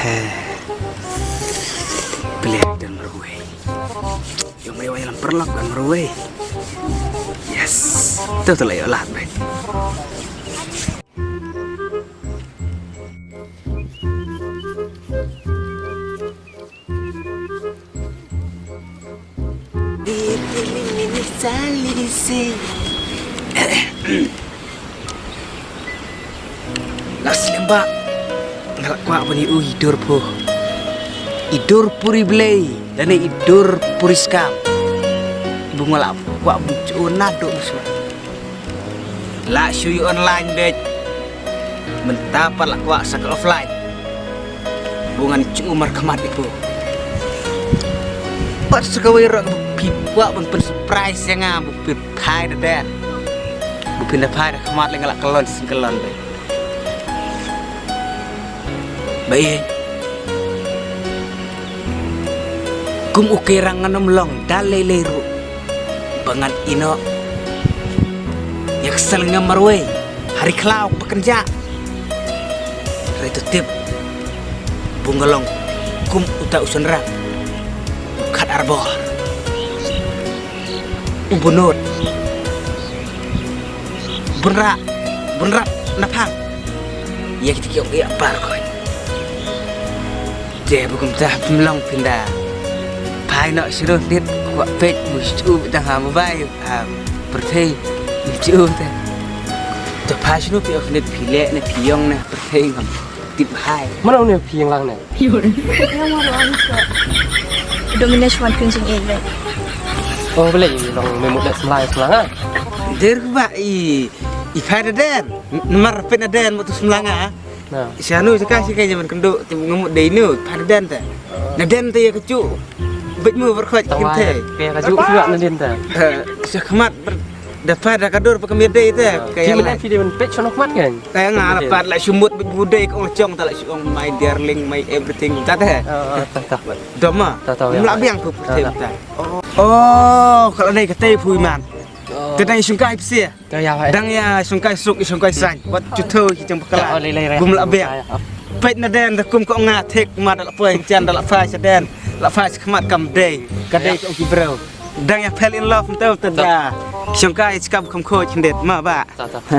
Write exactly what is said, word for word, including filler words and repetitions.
Eh, Blei don marwei. Ïoh mai wei lam paralok don marwei. Yes. Tu tu la ïoh lad beit. Di tiling ini sali si. Nga slem ba nga la kwah ban ïoh i dur pur, i dur puri Blei lane i dur puri skam. Bun nga la kwah ban ju na do musuh. La shu ïoh online beit. Mynta pat la kwah sa ka offline. Bun ngan ju markhmat ipu. Pat sa kawei ruh ba phi kwah ban pyn surprise ïa nga ba phi phai da der. Ba phi da phai da khmat lei nga la kyllon sing kyllon beit. Ba ïeit. Kum u Keirang ngan ym long da lei lei ruh ba ngan ïehnoh ïa ka sel ngam marwei ha ri khlaw ba kynjah. Hynrei to tip ba nga long kum uta u shynrang u khat arbor, u bunut. Bun rah, bun rah na phang ïa kita ki ong ïa par koi. Te ba kumta pynlong pynda phai noh shuh ruh nit kwah peit mu shu dang ha mobile ha pyrthei mu shu te. To phai shuh phi ong nit phi leh ne phi ïong ne pyrthei ngam tip hai. Mano ne phi ïong lang ne? Ïong ma ruh ang ko. Domination wan pynjing eh. Oh, Blei, long me mut da semlai semlanga. Der ba i i phai da den. Namar pynda den mut tu semlanga. Na. Shano jaka shi kai jaman kynduh te ngamut dei nu phai da den te. Na den te ïa ka ju. Bit mu berkhot kim te. Ke ka ju suwa na den te. Eh, sha khmat ber-, da phai da ka dur ba ka mir dei te. Ka ïa la. Phi de ban peit shano khmat kan. Ka ïa nga la pat la shu mut bit bu dei ka ong chong ta la shu ong my darling, my everything ta te. Ah, ah, ta, ta. Doma. Ta, ta, ïa. Mla biang tu pyrthei ta. Oh, ka la dei ka tei phui man. Te dang i shongkai psi. Ka ïa, hai. Dang ïa shongkai suk, i shongkai sain. Wat ju tho ki jong bakla. Ka, oh, lei, lei, lei. Gum la biang. Peit na den da kum ka ong nga thik ma da la poi jan da la phai sha den. La phai sha khmat kam dei. Ka dei ka ong ki bro. Dang ïa fell in love mtew te da. Shongkai i chkap kham khoi khyndiat ma ba. Ta, ta.